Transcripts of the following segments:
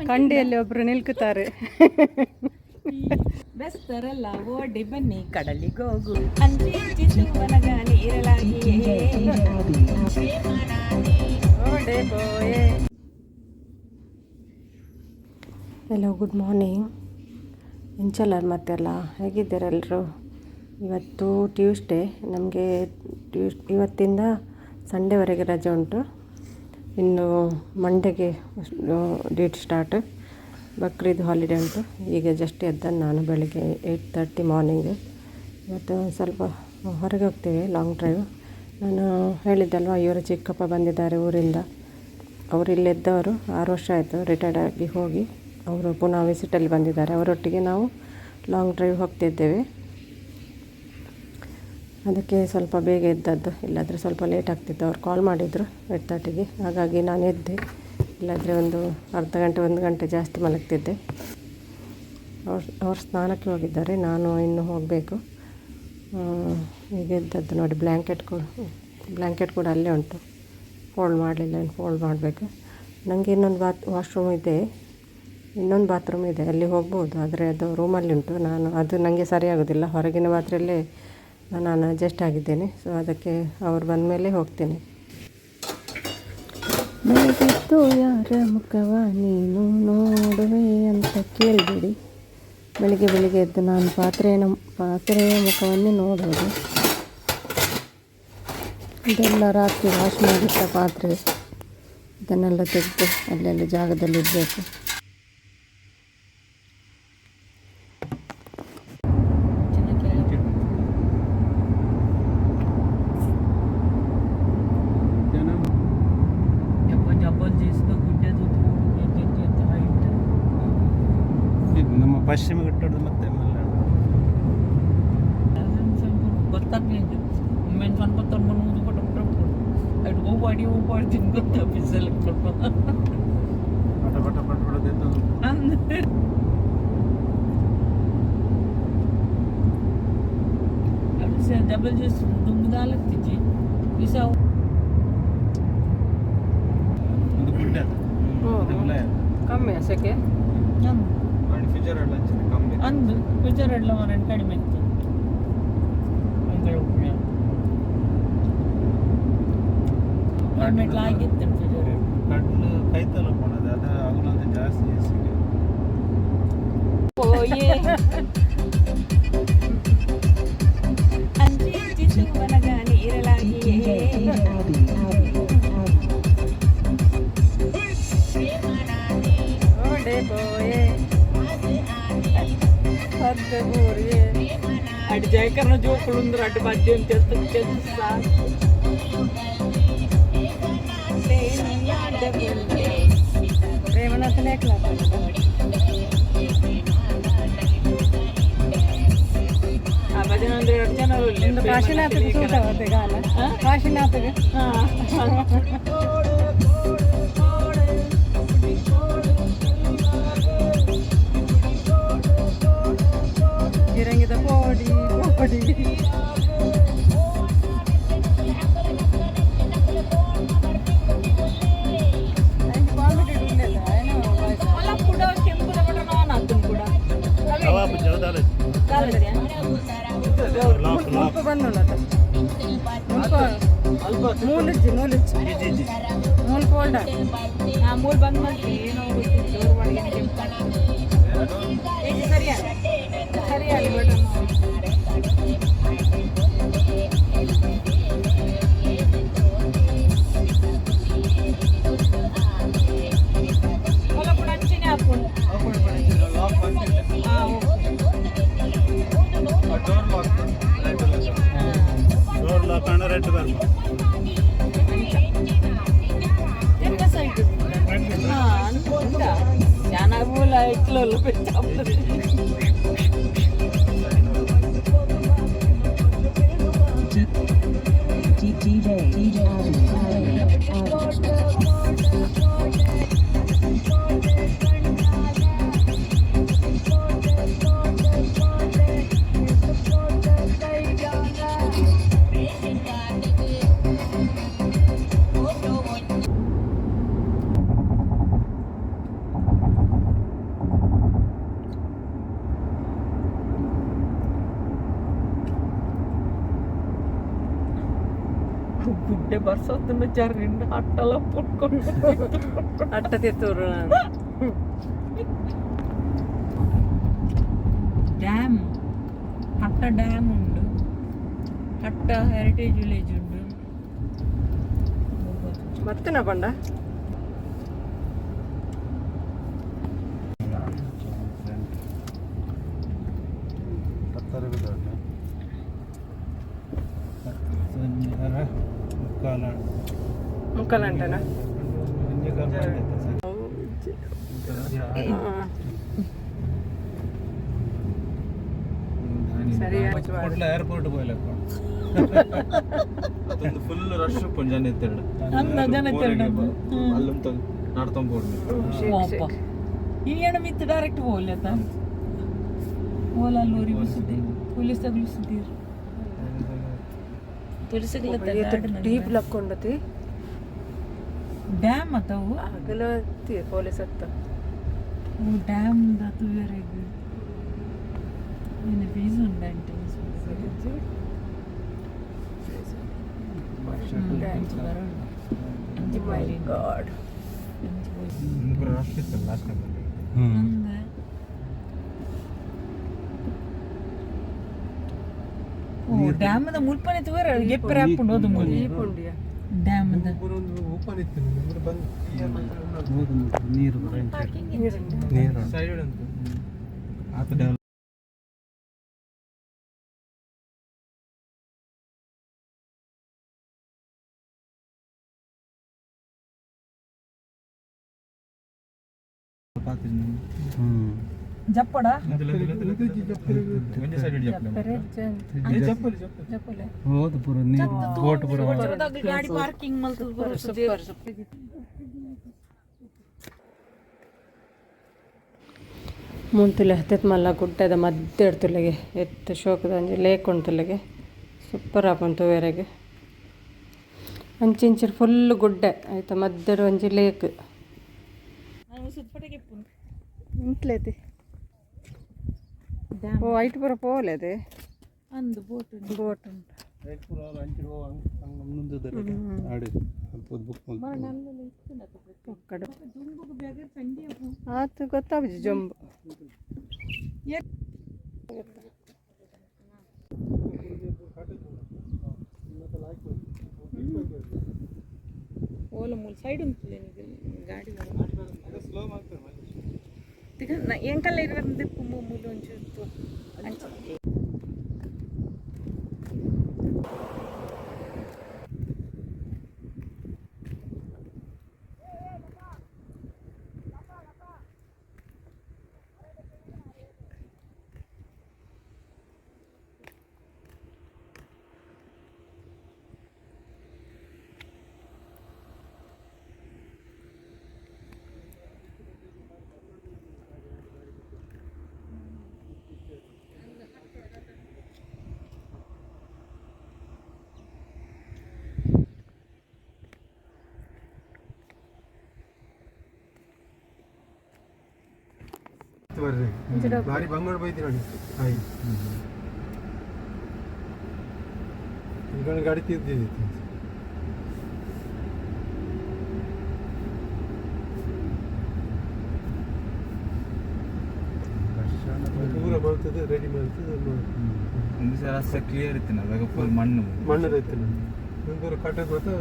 ಕಂಡಿಯಲ್ಲಿ ಒಬ್ರು ನಿಲ್ಕುತ್ತಾರೆ. ಬೆಸ್ತರಲ್ಲ ಓಡಿ ಬನ್ನಿ ಕಡಲಿಗೋಗು ಅಂಚಿ ಇಂಚಿ ತೂವನಗ ನೀರಲಾಗಿಯೇ. Hello, good morning. ಎಂಚಲ್ಲರ್ ಮತ್ತೆಲ್ಲ, ಹೇಗಿದ್ದೀರೆಲ್ಲರೂ? ಇವತ್ತು ಟ್ಯೂಸ್ಡೇ. ನಮಗೆ ಇವತ್ತಿಂದ ಸಂಡೇವರೆಗೆ ರಜೆ ಉಂಟು. ಇನ್ನು ಮಂಡೆಗೆ ಡೇಟ್ ಸ್ಟಾರ್ಟ್. ಬಕ್ರೀದ್ ಹಾಲಿಡೇ ಉಂಟು. ಈಗ ಜಸ್ಟ್ ಎದ್ದದ್ದು ನಾನು ಬೆಳಗ್ಗೆ 8:30 ಮಾರ್ನಿಂಗ್. ಇವತ್ತು ಸ್ವಲ್ಪ ಹೊರಗೆ ಹೋಗ್ತೇವೆ, ಲಾಂಗ್ ಡ್ರೈವ್. ನಾನು ಹೇಳಿದ್ದಲ್ವ, ಇವರ ಚಿಕ್ಕಪ್ಪ ಬಂದಿದ್ದಾರೆ ಊರಿಂದ. ಅವರು ಇಲ್ಲಿದ್ದವರು, 6 ವರ್ಷ ಆಯಿತು ರಿಟೈರ್ಡ್ ಆಗಿ ಹೋಗಿ. ಅವರು ಪುನಃ ವಿಸಿಟಲ್ಲಿ ಬಂದಿದ್ದಾರೆ. ಅವರೊಟ್ಟಿಗೆ ನಾವು ಲಾಂಗ್ ಡ್ರೈವ್ ಹೋಗ್ತಿದ್ದೇವೆ. ಅದಕ್ಕೆ ಸ್ವಲ್ಪ ಬೇಗ ಎದ್ದದ್ದು, ಇಲ್ಲಾದರೆ ಸ್ವಲ್ಪ ಲೇಟ್ ಆಗ್ತಿತ್ತು. ಅವ್ರು ಕಾಲ್ ಮಾಡಿದರು 8:30ಗೆ, ಹಾಗಾಗಿ ನಾನು ಎದ್ದೆ. ಇಲ್ಲಾದರೆ ಒಂದು ಅರ್ಧ ಗಂಟೆ, ಒಂದು ಗಂಟೆ ಜಾಸ್ತಿ ಮಲಗ್ತಿದ್ದೆ. ಅವ್ರು ಅವ್ರು ಸ್ನಾನಕ್ಕೆ ಹೋಗಿದ್ದಾರೆ, ನಾನು ಇನ್ನು ಹೋಗಬೇಕು. ಈಗ ಎದ್ದದ್ದು ನೋಡಿ. ಬ್ಲ್ಯಾಂಕೆಟ್ ಕೂಡ ಅಲ್ಲೇ ಉಂಟು. ಫೋಲ್ಡ್ ಮಾಡಲಿಲ್ಲ, ಇನ್ನು ಫೋಲ್ಡ್ ಮಾಡಬೇಕು. ನನಗೆ ಇನ್ನೊಂದು ವಾಶ್ರೂಮ್ ಇದೆ, ಇನ್ನೊಂದು ಬಾತ್ರೂಮ್ ಇದೆ, ಅಲ್ಲಿ ಹೋಗ್ಬೋದು. ಆದರೆ ಅದು ರೂಮಲ್ಲಿ ಉಂಟು. ನಾನು ಅದು ನನಗೆ ಸರಿಯಾಗೋದಿಲ್ಲ. ಹೊರಗಿನ ಬಾತ್ರಲ್ಲೇ ನಾನು ಅಡ್ಜಸ್ಟ್ ಆಗಿದ್ದೇನೆ. ಸೊ ಅದಕ್ಕೆ ಅವ್ರು ಬಂದ ಮೇಲೆ ಹೋಗ್ತೇನೆ. ಬೆಳಗ್ಗೆದ್ದು ಯಾರ ಮುಖವ ನೀನು ನೋಡುವೆ ಅಂತ ಕೇಳಬೇಡಿ. ಬೆಳಿಗ್ಗೆ ಬೆಳಿಗ್ಗೆ ಎದ್ದು ನಾನು ಪಾತ್ರೆಯ ಮುಖವನ್ನೇ ನೋಡೋದು. ಇದೆಲ್ಲ ರಾತ್ರಿ ವಾಶ್ ಮಾಡಿಟ್ಟ ಪಾತ್ರೆ. ಇದನ್ನೆಲ್ಲ ತೆಗೆದು ಅಲ್ಲಲ್ಲಿ ಜಾಗದಲ್ಲಿ ಇಡಬೇಕು. ಜಬರ್ದಸ್ತ್ ಗುಡ್ಡದು. ಹೈಟ್. ಇದು ನಮ್ಮ ಪಶ್ಚಿಮ ಘಟ್ಟದ ಮತ್ತೆ ಮಲೆನಾಡು. ಸ್ವಲ್ಪ ಗೊತ್ತಾಗ್ಲಿಲ್ಲ. ಒಮ್ಮೆ ಸ್ವಲ್ಪ ತಮ್ಮ ಊದು ಕೊಟ್ಟು ಅటు ಹೋಗ್ಬಾಡಿ ಹೋಗ್ಬಾಡಿ ತಿನ್ಕೊತ ಬಿಸಿಲು ಸ್ವಲ್ಪ. ಪಟ ಪಟ ಪಟ ಪಟ ಎದ್ದು. ಅಂದ್ರೆ ಜಬರ್ದಸ್ತ್ ದುಂಬುದಾಲತ್ತಿಜ್ಜಿ ಈ ಸಹ. ಒಂದು ಗುಡ್ಡ ಅದು. ಅದು ಹುಲ ಅದು. ಕಮ್ಮಿ ಸೆಕೆ. ಫ್ಯೂಚರ್ ಎಲ್ಲ ಅಂಚಿನ ಕಮ್ಮಿ. ಅಂದು ಫ್ಯೂಚರ್ ಎಲ್ಲ ಮರ ಕಡಿಮೆ ಇತ್ತು. ಕ್ಲೈಮೇಟ್ ಆಗಿತ್ತು ಫ್ಯೂಚರ್. ಕಡ್ಲು ಕೈತಲ ಪೋಣದು ಅದು ಅಗುಲಂತ ಜಾಸ್ತಿ ಸಿಗಿ. ಪೋಯೆ ಅಂಚಿ ಇಂಚಿ ತೂವನಗ ನೀರಲಾಗಿಯೇ. ಓಡೆ ಪೋಯೆ ಪದ್ದು ಊರಿಗೆ. ಅಡ್ ಜಯಕರ್ನ ಜೋಕುಳು ಅಡ್ಡು ಬಡ್ಡಿ ಅಂತ ಸಾಕು. ಪ್ರೇಮನಾಥನೇ. ಆ ಭಜನೆ ಅಂದ್ರೆ ಎರಡು ಜನ. ಒಂದು ಕಾಶಿನಾಥಗೆ ಸೂಟ್ ಆಗುತ್ತೆ ಗಾನ, ಕಾಶಿನಾಥಗೆ. ಗಿರಂಗಿದ ಪೋಡಿ ಪೋಡಿ. ಕೂಡ ಕೆಂಪುದ ಬಟನ್ ಆನ್ ಆತುಂಡು ಕೂಡ. ಕಬಾಬ್ ಜವದಾಲ. Lock lock. ಮುಲ್ಪ ಬಂದುಂಡತ ಮುಲ್ಪ. ಮೂಲುಜ್ಜಿ ಮೂಲುಜ್ಜಿ. ಇಜ್ಜಿ ಇಜ್ಜಿ. ಮೂಲು ಫೋಲ್ಡ್. ಆ ಮೂಲ ಬಂದ್ ಮಾಡ್ತಿ ಏನೋ ಗೊತ್ತಿಲ್ಲ, ಜೋರು ಮಾಡಿ ಕೆಂಪು. ಈಗ ಸರಿಯಾ ಸರಿಯಾಗಿ ಬಟನ್. ಹೊಲ ಕೂಡ ಅಂಚಿನೇ ಹಾಕೊಂಡು. ಲಾಕ್ ಬಂದಿಲ್ಲ. ಹಾಂ. ಡೋರ್ ಲಾಕ್, ಡೋರ್ ಲಾಕ್ ಅಣ್ಣ, ರೆಡ್ ಬರ್ಬೇಕು. ಎಂತ ಸೈಡ್ ಹಾಂ ಉಂಟಾ ಜಾನ ಮೂಲ ಇಟ್ಲಲ್ಲ ಬೆಚ್ಚಾಗ್ತದೆ. DJ DJ Abby Abby Abby. ಎಡ್ಡೆ ಬರ್ಸೊತ್ತುಂಡು ಚರ್ರಿಂಡು ಅಟ್ಟಲ ಪುಟ್ಕೊಂಡು. ಅಟ್ಟ ತಿತ್ತೂರು. ಡ್ಯಾಮ್, ಹಟ್ಟ ಡ್ಯಾಮ್ ಉಂಡು, ಹಟ್ಟ ಹೆರಿಟೇಜ್ ವಿಲೇಜ್ ಉಂಡು. ಮತ್ತೇನ ಪಂಡ? ಪತ್ತರ ದೊಡ್ಡ ಮುಕ್ಕಾಲ. ಮುಕ್ಕಲ್ ಅಂಟನಾ? ಒಂಜಿ ಕಾಲ್ ಬಂದೈತೆ ಸರ್. ಸರಿ. ಕುಡ್ಲ ಏರ್ಪೋರ್ಟ್ ಪೋಯ್ಲಕ್ಕ. ಅದೊಂದು ಫುಲ್ ರಶ್ ಉಪ್ಪುಂಡು ಜನ ಇತ್ತೆರಡು. ಅಂದ ಜನ ಇತ್ತೆರಡು. ಅಲ್ಲುಂತ ನಡ್ತೊಂದು. ಅಪ್ಪ ಇನಿಯಣ ಮಿತ್ತು ಡೈರೆಕ್ಟ್ ಹೋಗ್ಲತ್ತ ಓಲಾ ಲೋರಿ ಸುದ್ದಿ ಪೊಲೀಸ್ ತಗುಲು ಸುದ್ದೀರ್ ಪೊಲೀಸ್. ಡೀಪ್ ಲಕ್ಕೊಂಡತಿ. ಡ್ಯಾಮ್ ಅತ್ತವು. ಅಗಲ ಪೊಲೀಸ್ ಹತ್ತ. ಓ ಡ್ಯಾಮ್ the ತೂಯರೆಗ್ ಏನು ಫೀಸ್ ಉಂಡಂಟೆ. ಗಾಡ್. ರಶ್ ಇತ್ತಲ್ಲ ಲಾಸ್ಟ್ ಟೈಮ್. ಹ್ಮ್. ಓ ಡ್ಯಾಮ್ the ಮುಲ್ಪನೆ ತೂಯರ ಗೆಪ್ಪರೆ ಹಾಪುಂಡು ಅದು ಮೂಲಿ. ಡೀಪ್ ಉಂಡಿಯ. Dam the. ಹೌದು, ನೀರು ಬರ ನೀರು. ಸೈಡ್ ಉಂಟು ಆತ ಡೆವಲಪ್. ಹ್ಮ್. ಜಪ್ಪಡ. ಒಂಜಿ ಸೈಡ್ ಜಪ್ಪಲೆ. ಹೌದು, ಪೂರ ನೀರು ಬೋಟ್ ಪೂರ. ಗಾಡಿ ಪಾರ್ಕಿಂಗ್ ಮಲ್ತು. Super super. ಮುಂತುಲೆ ಹತ್ತೆತ್ ಮಲ್ಲ ಗುಡ್ಡದ ಮಧ್ಯೆ ಇಡ್ತುಲೆಗೆ ಎತ್ತು ಶೋಕದ ಒಂಜಿ ಲೇಕ್ ಉಂಟುಲೆಗೆ. ಸೂಪರ್ ಆಪುಂಡು ತೂವೆರೆಗ್. ಅಂಚಿಂಚಿಡ್ ಫುಲ್ ಗುಡ್ಡೆ ಐತ ಮಧ್ಯಡ್ ಒಂಜಿ ಲೇಕ್. ಇಂಟ್ಲೇತಿ. ಓ ಐಟ್ ಪೂರ ಪೋವಲೆ. ಅಂದು ಬೋಟ್. ಬೋಟ್ ಉಂಟು. ಪಕ್ಕಡ ಆತು ಗೊತ್ತಾಪುಜಿ ಜೊಂಬು. ಓಲ ಮೂಲ ಸೈಡ್ ಉಂಟು ಗಾಡಿ. ಎಂಕಲ್ಲ ಇರುವ ದಿಪ್ಪು ಮೂಲು ಒಂಚೂರು ಅಂಚ. ಭಾರಿ ಬಂಗಾರ ಬೈತಿ ನೋಡಿ ಹಾಯ್ ಈಗ ಗಾಡಿ ತಿದ್ದಿದ್ದಿತ್ತು. ಪೂರ ಬರ್ತದೆ, ರೆಡಿ ಮಾಡ್ತದೆ. ಒಂದು ಸಲ ರಸ್ತೆ ಕ್ಲಿಯರ್ ಇತ್ತು, ಅದಾಗ ಫುಲ್ ಮಣ್ಣು. ಮಣ್ಣು ಇತ್ತು, ಒಂದು ಕಟ್ಟದ ಮಾತ್ರ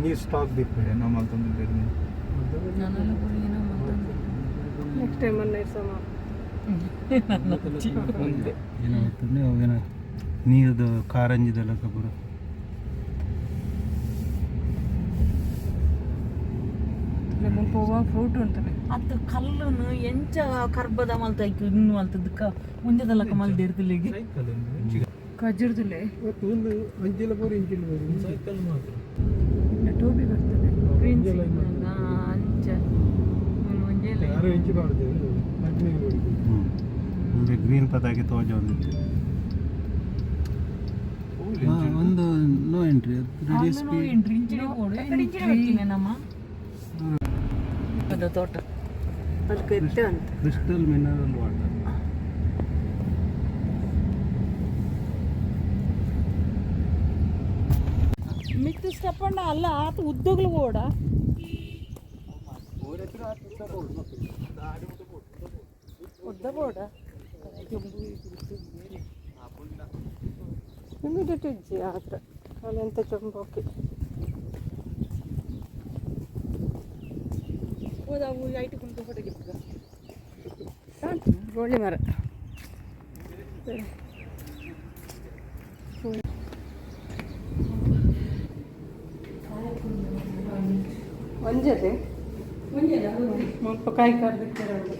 ನೀರು ಸ್ಟಾಕ್ ದಿಪ್ಪ. ಏನೋ ಮಲ್ತೊಂದು. ನೆಕ್ಸ್ಟ್ ಟೈಮ್ ಅನ್ನ ಸಮ. ಏನೋ ಏನೋ ನೀರ್ದು ಕಾರಂಜಿದೆಲ್ಲ ಕಬರು. ಮುಲ್ಪ ಹೂವು ಫ್ರೂಟ್ ಉಂಟು. ಅತ್ತು ಕಲ್ಲುನು ಎಂಚ ಕರ್ಬದ ಮಲ್ತ ಇನ್ನು ಮಲ್ತದಕ್ಕ ಒಂಜೆದಲಕ್ಕ ಮಲ್ದಿರ್ತಿಲ್ಲಿಗೆ. ಖಜುರ್ದುಲೆ. ಒಂದು ಅಂಚಿಲ ಪೂರ ಇಂಚಿನ ಪೂರ. ಸೈಕಲ್ ಮಾತ್ರ. ಟೋಪಿ ಬರ್ತದೆ. ಗ್ರೀನ್ ಸಿಗ್ನಲ್ ಅಂಚ ಒಂಜೆ. ಯಾರು ಇಂಚಿ ಮಾಡ್ತೇವೆ. ಹ್ಮ್, ಅಂದ್ರೆ ಗ್ರೀನ್ ಪತಾಕೆ ತೋಜ ಒಂದಿತ್ತು ಒಂದು ನೋ ಎಂಟ್ರಿ ರೆಡಿಯಸ್ ಸ್ಪೀಡ್. ಎಂಟ್ರಿ ಇಂಚಿನ ಕೊಡು ಇಂಚಿನ ಬೆಕ್ಕಿನೆ ನಮ್ಮ ಅದು ತೋಟ. ಅದಕ್ಕೆ ಎತ್ತೆ ಅಂತ. Crystal mineral water. ಮಿತ್ತು ಸ್ಟೆಪ್ ಅಣ್ಣ ಅಲ್ಲ ಆತ ಉದ್ದಗ್ಲು ಓಡ. ಉದ್ದ ಬೋಡ. ಹ್ಯುಮಿಡಿಟಿ ಇಜ್ಜಿ ಆತ್ರ ಅಲ್ಲೆಂತ ಚೊಂಬೋಕಿ. ಹೋದ ಐಟು ಕುಂತು ಫೋಟೋ ಗಿಪ್ಪ. ಗೋಳಿ ಮರ. ಒಂಜದೆ ಮುಲ್ಪ ಕಾಯಿ ಕರ್ದಿತ್ತರ ಉಂಡು.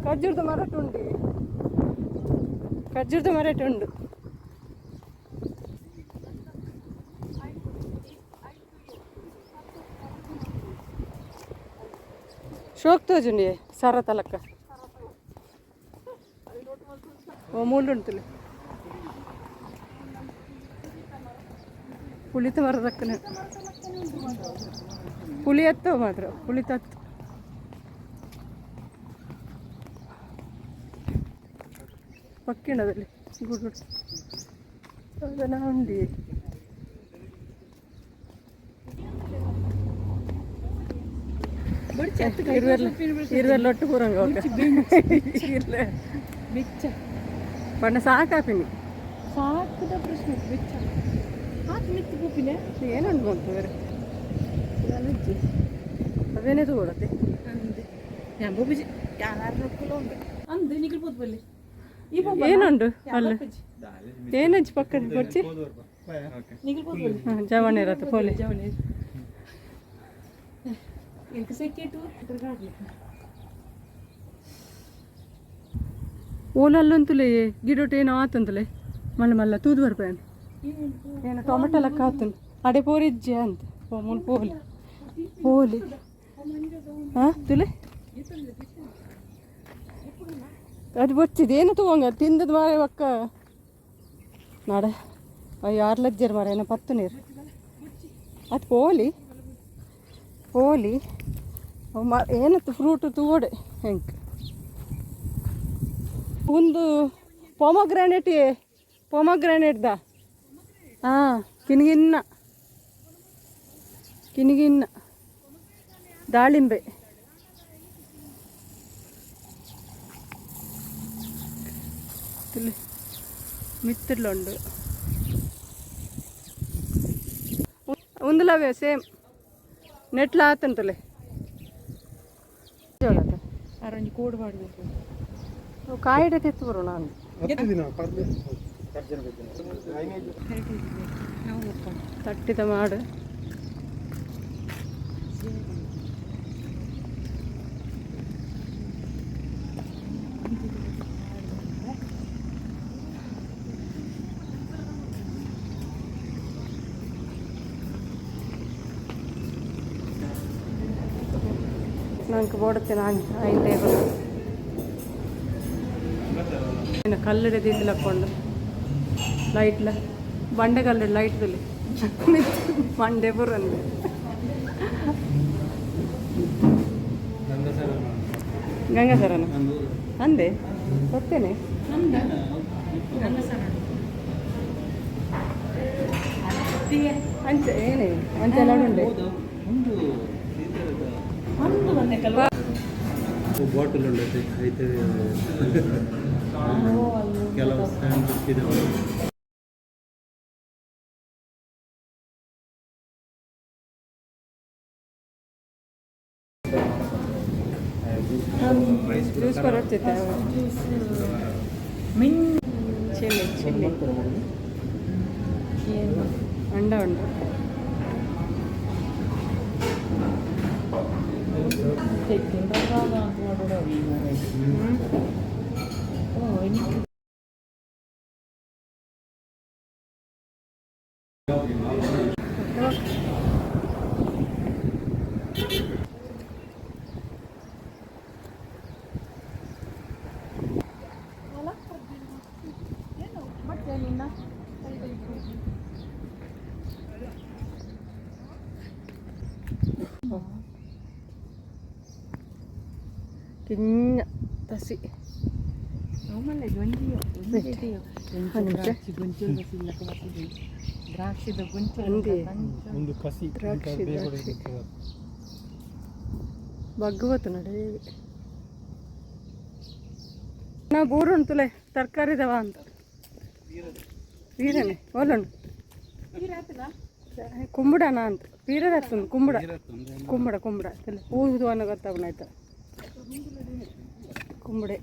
ಖರ್ಜೂರದ ಮರಟು ಉಂಡು, ಖರ್ಜೂರದ ಮರಟು ಉಂಡು. ಶೋಕ್ ತೋಜುಂಡಿ ಸರ ತಲಕ್ಕ. ಓ ಮೂಲು ಉಂಟುಲೆ ಪುಳಿತ ಮರದಕ್ಕನೆ. ಪುಳಿ ಹತ್ತೋ ಮಾತ್ರ ಪುಳಿತ ಹತ್ತು. ಪಕ್ಕಿಣದಲ್ಲಿ ಗುಡು ಅದನ್ನ ಉಂಡಿ. ಇರುವೆಲ್ಲ ಒಟ್ಟು ಪೂರಂಗ ಇರ್ಲೆ. ಬೆಚ್ಚ. ಪಂಡ ಸಾಕಾಪಿನಿ. ಸಾಕುದ ಪ್ರಶ್ನೆ, ಬೆಚ್ಚ ಆತ ಮಿತ್ತು ಪೂಪಿನ. ಏನುಂಟು ಬಂತು ಬೇರೆ ಅವೇನೇ ತಗೊಳತ್ತೆ. ಅಂದೆ ഞാൻ ಪೂಪಿಜಿ ಯಾರು ಉಂಟು ಅಂದೆ ನಿಖಿಲ್ ಪೂತ್ಪಲ್ಲಿ ಈ ಪೂಪ. ಏನುಂಡು ಅಲ್ಲ ಏನಜ್ಜಿ ಪಕ್ಕದ ಬೊಚ್ಚಿ. ನಿಖಿಲ್ ಪೂತ್ಪಲ್ಲಿ. ಜವಣಿ ಇರತ್ತೆ ಪೋಲಿ. ಜವಣಿ ಎಂಕ ಸೆಕೆಟು. ಓಲಲ್ಲಂತಲೇ ಗಿಡೊಟ್ಟು ಏನೋ ಆತಂತಲೇ ಮಲ್ಲ ಮಲ್ಲ ತೂದು ಬರ್ಪೇನು ಏನು ಟೊಮೆಟೊ ಲೆಕ್ಕ ಆತಂದು ಅಡೆ ಪೋರಿಜ್ಜೆ ಅಂತ. ಓ ಮುಲ್ ಪೋಲಿ ಪೋಲಿ. ಹಾಂ ತುಲೆ ಅದು ಬೊಚ್ಚಿದ ಏನು ತಗೊಂಗ ತಿಂದದ ಮಾರೆ ಒಕ್ಕ ನಾಡ ಯಾರು ಲಜ್ಜರ್ ಮಾರ ಏನೋ ಪತ್ತು ನೀರು ಅದು ಪೋಲಿ ಪೋಲಿ. ಅವು ಮ ಏನತ್ತು ಫ್ರೂಟ್ ತೂವಡೆ ಹೆಂಗೆ ಒಂದು ಪೊಮಗ್ರಾನೇಟ್ ಪೊಮಗ್ರಾನೇಟ್ದ. ಹಾಂ ಕಿನ್ಗಿನ್ನ ಕಿನ್ಗಿನ್ನ ದಾಳಿಂಬೆ. ಮಿತ್ತರ್ಲುಂಡು ಉಂದುಲವೇ ಸೇಮ್ ನೆಟ್ಲ ಆತಂತಲೆ. ಅರೊಂಜಿ ಕೋಡ್ ಮಾಡಬೇಕು. ಕಾಯಿಡೆ ತೆತ್ತು ಬರೋಣ ಅಂದು. 10 ದಿನ ಪರ್ದೆ. ನಾವು ಒಪ್ಕೊಂಡು ತಟ್ಟಿದ ಮಾಡು. ನಂಗೆ ಬೋಡುತ್ತೆ ನಾನು ಐನ್ ಟೇಬಲ್ ಕಲ್ಲಡೆ ದೀತಿಲಕ್ಕೊಂಡು ಲೈಟ್ಲ ಬಂಡೆ ಕಲ್ಲಡೆ ಲೈಟ್ದಲ್ಲಿ ಬಂಡೆ ಬರಂದು. ಗಂಗಾಧರನ ಅಂದೆ ಗೊತ್ತೇನೆ. ಅಂಚೆ ಏನೇ ಅಂಚೆ ಉಂಡೆ. ಒಂದು ಒಂದೇ ಕಲ್ವ. ಬಾಟಲ್ ಉಂಟು ಐತೆ, ಕೆಲವು ಸ್ಟ್ಯಾಂಡ್ ಇದೆ. ಜ್ಯೂಸ್ ಬರುತ್ತಿತ್ತೆ. ಮಿನ್ ಚಿಲ್ಲಿ ಚಿಲ್ಲಿ ಅಂಡ ಉಂಡು. ಕಿನ್ನ ತಸಿ. ದ್ರಾಕ್ಷಿದ ಗುಂಚು. ಅಂದಿ. ಒಂದು ಕಸಿ. ದ್ರಾಕ್ಷಿ, ದ್ರಾಕ್ಷಿ. ಬಗ್ಗುವತ್ತು ನಡೆ. ನಾ ಬೋರು ಉಂಟುಲೆ ತರಕಾರಿದವ ಅಂತ ವೀರನೆ ಓಲುಂಡು ಕುಂಬುಡನ ಅಂತ ಪೀರದತ್ತುಂಡು. ಕುಂಬುಡ, ಕುಂಬುಡ, ಕುಂಬುಡ ಹೂದು ಅನ್ನೋ ಗೊತ್ತಾವನ ಆಯ್ತು ಕುಂಬುಡೆ.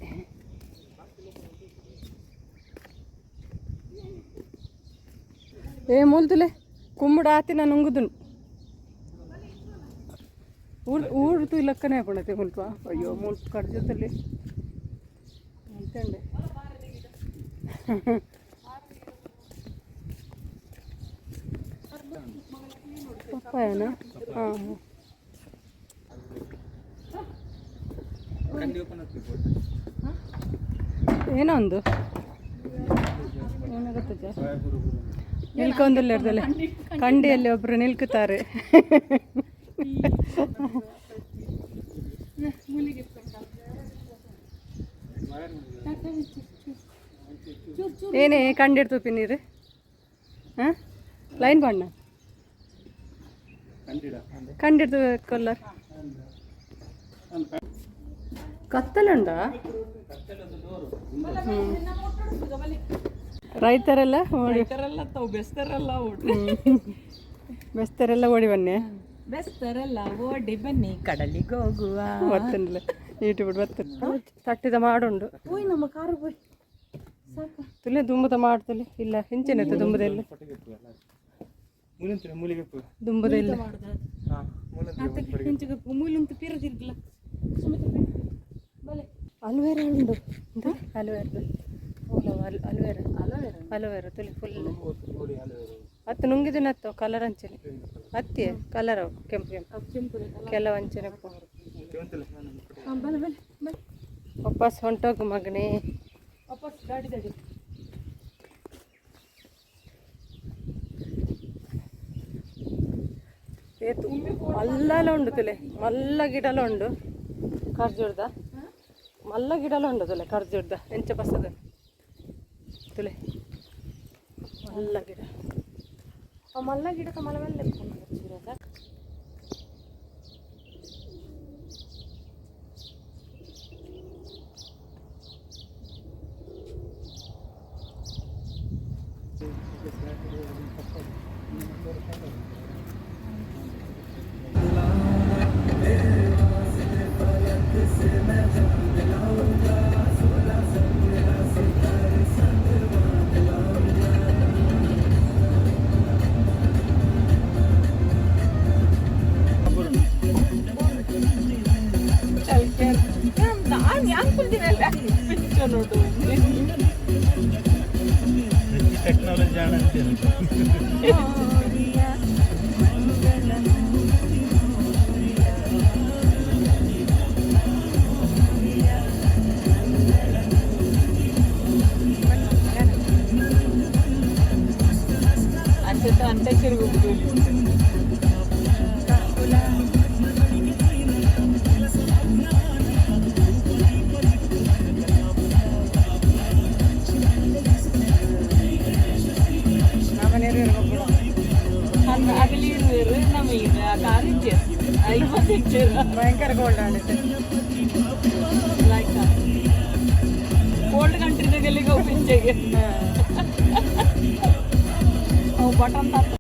ಏ ಮೂಲ್ತುಲೆ ಕುಂಬುಡ ಆತಿನ ನುಂಗುದುಂಡು. ಊರು ಊರು ಇಲ್ಲಕ್ಕನೇ ಪಣತೆ ಮುಲ್ಪ. ಅಯ್ಯೋ, ಮುಲ್ಪ ಕಡ್ಜದಲ್ಲಿ ಅಂತಂಡೆ. ಪಪ್ಪಾಯನ? ಹಾಂ ಹಾಂ. ಏನೋ ಒಂದು ಏನೋ ಗೊತ್ತಜ್ಜ. ನಿಲ್ಕೊಂದಿಲ್ಲ ಇರ್ದಲೆ ಕಂಡಿಯಲ್ಲಿ ಒಬ್ರು ನಿಲ್ಕುತ್ತಾರೆ. ಏನೇ ಕಂಡಿಡ್ತು ನೀರು? ಹಾಂ, ಲೈನ್ ಬಣ್ಣ ಕಂಡಿಡ್ತು ಕೊಲ್ಲರ್. ಕತ್ತಲುಂಡ. ರೈತರೆಲ್ಲ ಓಡಿ ರೈತರೆಲ್ಲ ತಾವು ಬೆಸ್ತರೆಲ್ಲ ಓಡಿ. ಬೆಸ್ತರೆಲ್ಲ ಓಡಿ ಬನ್ನಿ. ಬೆಸ್ತರೆಲ್ಲ ಓಡಿ ಬನ್ನಿ, ಕಡಲಿಗೆ ಹೋಗುವ. ಬರ್ತೇನೆ, ಯೂಟ್ಯೂಬ್ ಬರ್ತೇನೆ. ತಟ್ಟಿದ ಮಾಡುಂಡು. ಹೋಯ್, ನಮ್ಮ ಕಾರು ಹೋಯ್, ಸಾಕ. ತುಲೆ ದುಂಬುದ ಮಾಡ್ತಲೆ ಇಲ್ಲ ಹಿಂಚೆನೆ ದುಂಬುದ ಇಲ್ಲ. ಮೂಲಿಗೆ. ದುಂಬುದ ಇಲ್ಲ. ಮೂಲುಂತು ಪೀರ ತಿರ್ಗಿಲ್ಲ. ಅಲ್ವೇರ ಉಂಡು. ಅಲ್ವೇರ, ಅಲ್ವೇರ, ಅಲೋವೆರಾ ತುಲಿ ಫುಲ್. ಅತ್ತು ನುಂಗಿದ ಅತ್ತು ಕಲರ್ ಅಂಚನೆ ಅತ್ತಿ ಕಲರ್ ಅವು ಕೆಂಪು ಕೆಂಪು ಕೆಲವು ಅಂಚನೆ. ವಾಪಸ್ ಹೊಂಟೋಗು ಮಗನೇ. ವಾಪಸ್ ಗಾಡಿ ದಾಡಿ. ಏತು ಮಲ್ಲಲ ಉಂಡು ತುಲೆ. ಮಲ್ಲ ಗಿಡಲ ಉಂಡು ಖರ್ಜೂರ್ದ. ಮಲ್ಲ ಗಿಡಲ ಉಂಡು ತುಲೆ ಖರ್ಜೂರ್ದ. ಎಂಚ ಬಸದ ತುಲೆ ಮಲ್ಲ ಗಿಡ. ಆ ಮಲ್ಲ ಗಿಡಕ್ಕೆ ಮಲ ಮೇಲೆ. ನಾನು ಅಂಕುಲ್ದಿನಲ್ಲ ಪಿಕ್ಚರ್ ನೋಡು. ಟೆಕ್ನಾಲಜಿ ಅಂತೀರಿ. ಅಂಚೆ ಅಂತ್ಯಾಕ್ಷರಿ ಹೋಗುದು. ಅಗಲಿ ಇರುವರು ನಮ್ಮ ಈಗ ಕಾರ್ ಇಚ್ಚೆ 50 ಇಚ್ಚೆ. ಭಯಂಕರ ಗೋಲ್ಡ್ ಆಡಿದೆ. ಲೈಕ್ ಕೋಲ್ಡ್ ಕಂಟ್ರಿದಾಗೆಲ್ಲಿಗೆ ಹೋಗಿ ಪಿಂಚೆಗೆ ಅವು ಬಟನ್ ತತ್ತ.